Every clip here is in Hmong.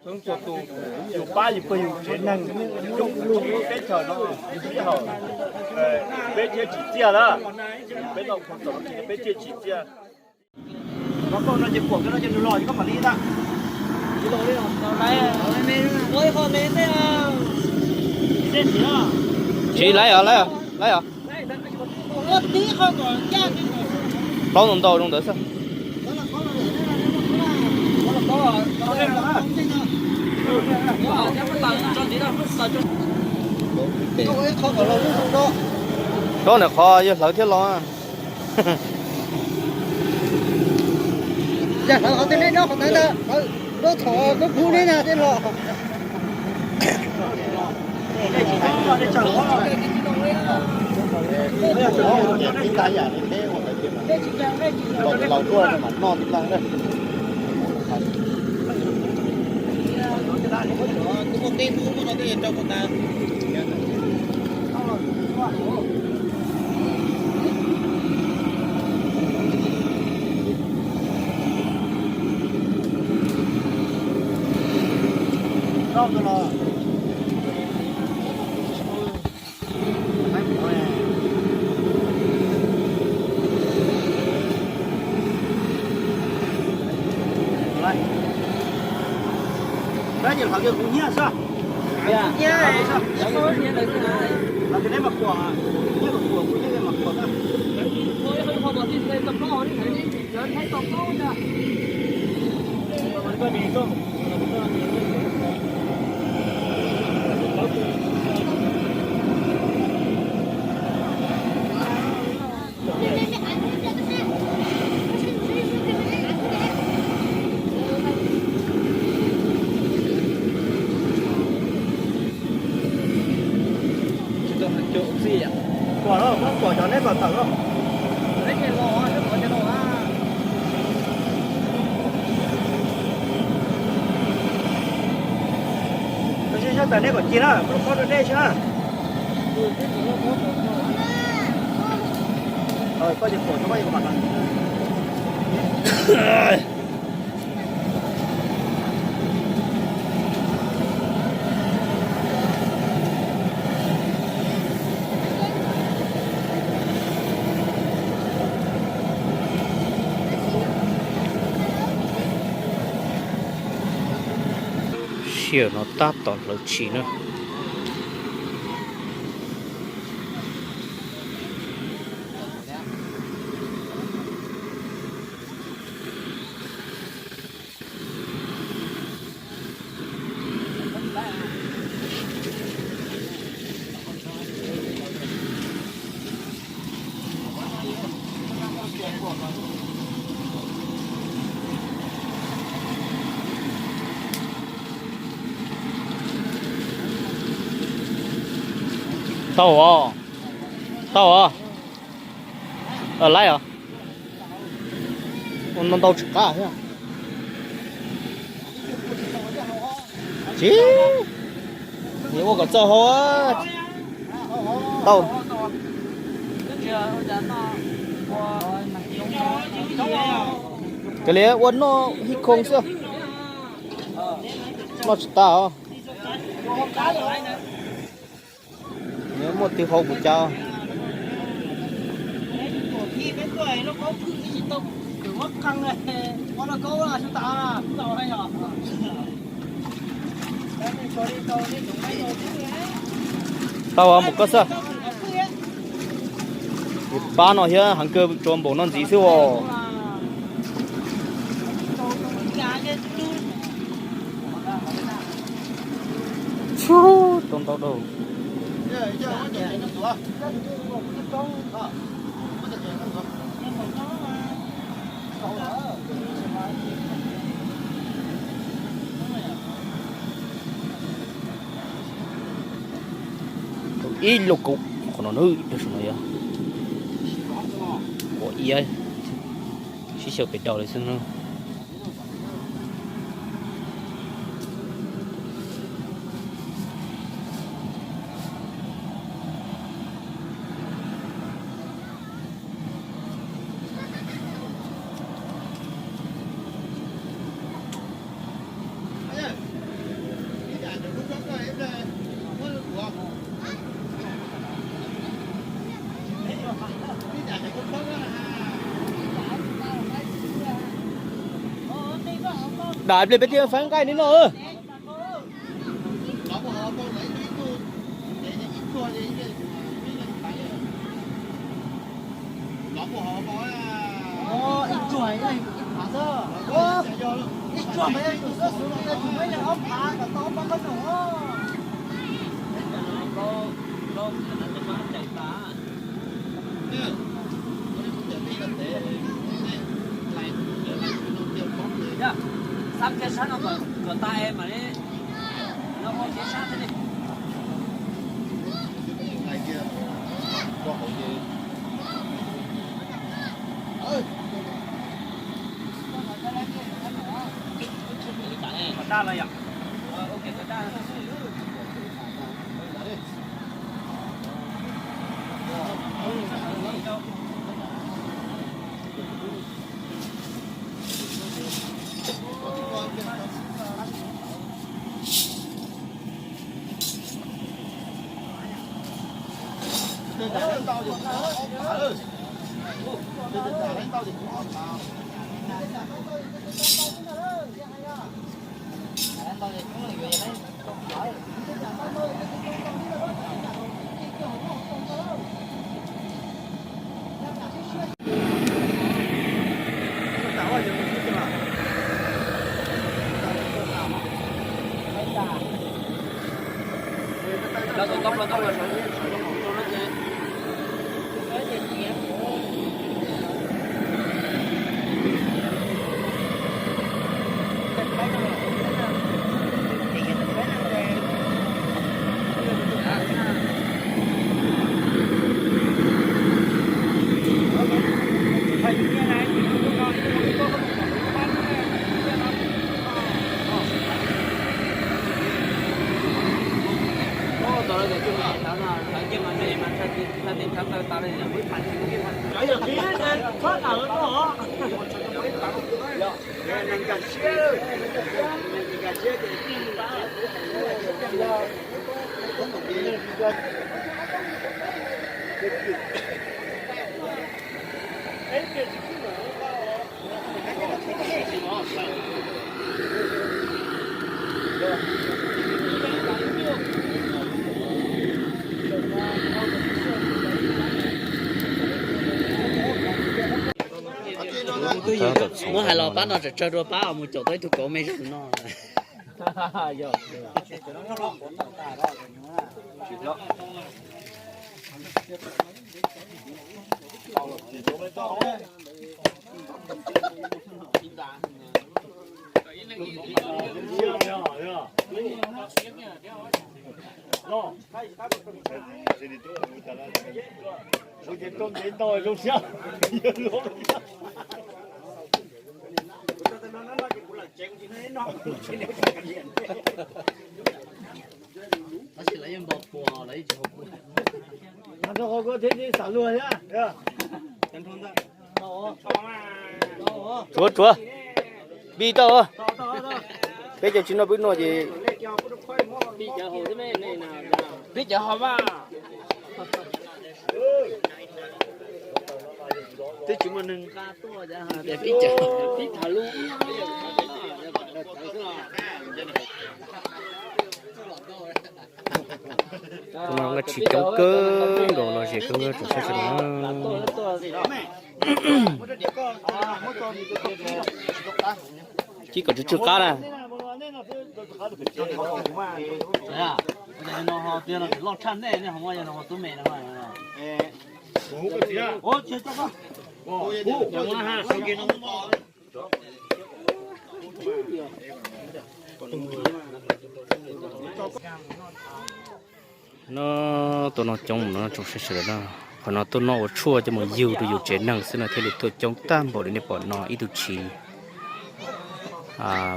Tus, tus pab yus pawg yus tsev neeg coob lub teb chaws no, yus sij hawm peb thiaj tsim txiaj na. Peb tau kho txog peb thiaj tsim txiaj. Koj no ces kuam koj no ces nws los ces koj mam li ntag. Tsis laib os, laib os, laib os. Plaub ntau ntau zoo ntawd xwb. Rau nram qhov yawg hlawv thiab los. Yog hlawv qhov twg neb nyob qhov ntawd ntag, hlawv nruab thaum koj pub neb na tej los. Tab sis hlawv kiag kuv nyiaj xwb. Hlawv kiag neb mas kuam, neb mas kuam kuv nyiaj mas kuam xwb. Kuam los muab kuam cov neb kom tawm los. Tab sis sab tas neb kom ci na, muab lub pob rau dej xwb na. Koj ces kuam rau koj, koj mam tawm. Sij hawm no tab tom hlawv tshis na. Tau os, tau os. Laib os. Ua no ntau tsis qab thiab. Tsis, ua kom txaus hau. Tau. Kav liam ua noj hij khoo xwb. Noj tsis tas os. Muaj twg hau kuv cas. Tau mus koj xwb. Pab no thiab heev kawg, tsuas npaum no ntxiv xwb os. Tau ntau dua. Ib lub kaub qhov no na, tab sis no yog ua iab, sib xyaw pes daus li xwb na. Dam ple peb thiaj faib nqaij li no. Xab kiag sab no kom tas es mam li no kiag sab thiab li. Daj los yom. Muab hais los pab no tsawg tsawg dua pab mus caum tau ib tug kauv me zoo no. Tab sis lawv yeej npau puas lawv yeej tsis haus kua. Tsuav tsuav, npij tau. Peb cov tsis noj peb noj ces pib cov haus mas. Twb tsis muaj neeg nqa tuaj, pib cov pib thaum lub. Tus no nqaij tshis coob kawg nkaus no, ze kawg nkaus tsoom saib sawv daws na. Cib kom tsw tsw qab na. Loj tshaj nej, nej ho muaj yog no tub me no. No, tuaj noj coob no tsoom saib sawv daws na. Qhov no tuaj noj ua tshuaj coj mus yug rau yus tsev neeg xwb no thiaj li tuaj coob tag npaum li nej pom no, ib tug tshis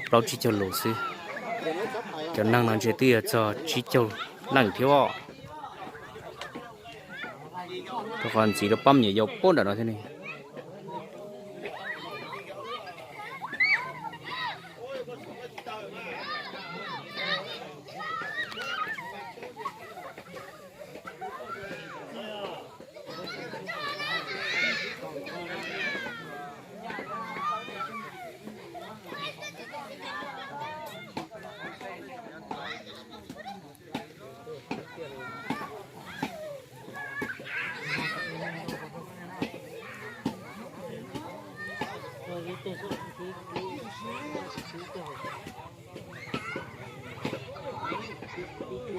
plaub tsib caug lus xwb. Cov neeg no ntshe twb yog txog tsib caug leej thiab os. Rau qhov ntxiv rau pab me nyuam yaus puag nram no thiab ne.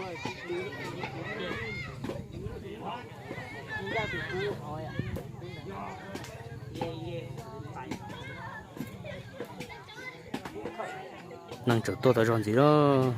Neeg tseem tuaj tau zog ntxiv lawm.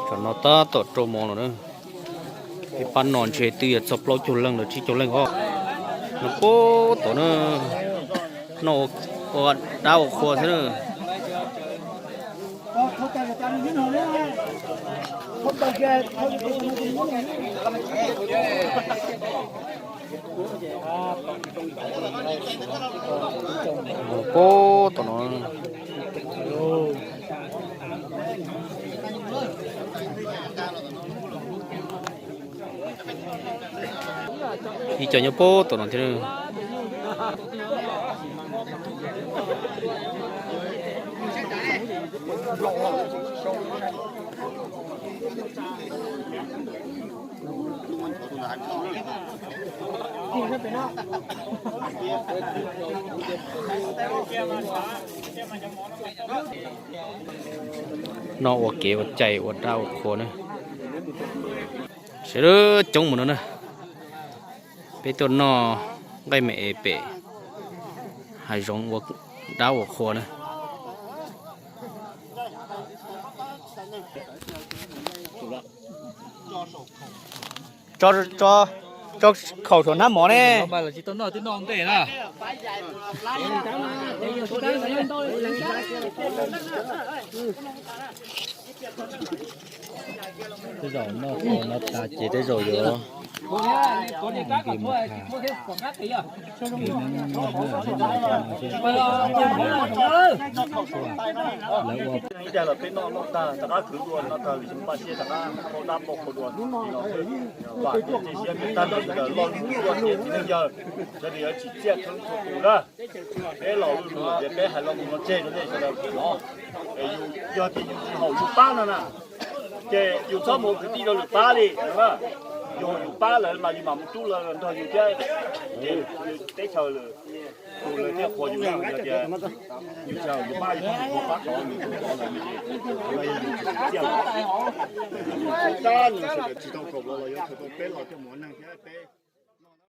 Tsam no tab tom rau mov lawm na. Peb pab no ntshe twb yuav txog plaub caug leej los tsib caug leej os. Noj puag tom na, noj ua dab ua qhua xwb na. Puag tom no. Ib co nyob puag tom no thiab. Noj ua kev ua cai ua dab ua qhua na. Sawv daws coob mus no na. Peb tuaj noj nqaij me es pem hav zoov ua dab ua qhua na. Tso khaum saum hnab mov ne. Tej zaum noj qhua no tas ces tej zaum yuav nqis mus tham. Ib dag los peb noj noj tag rov qab khwv dua, noj tag lwm xyoo paj siab rov qab pab dab pab qhua dua. Vam thiab cia siab peb tag lwm ntawm loj lub ntuj ces txiv neej yawg sawv daws yuav tsim txiaj thoob txhua tus na. Peb los lwm tias peb hais lo lus no tseg rau nej sawv daws no, yog tias yus tsis haum yus pab no na, ces yus txhob mus ua kwv tij rau lwm pab li. Yus haum yus pab lawm mas yus mam mus rub lawv los nrog yus thiab, ces teb chaws tus lawv thiaj qhuas yus. Yog tias yus tsis haum yus pab, yus txhob mus qhuas pab tod, yus tus tod lawm ces yus tsis tsim txiaj lawm. Tab sis sawv daws tsis tau kaum los los yuav khaws tau peb los coj mus ua neeg thiab peb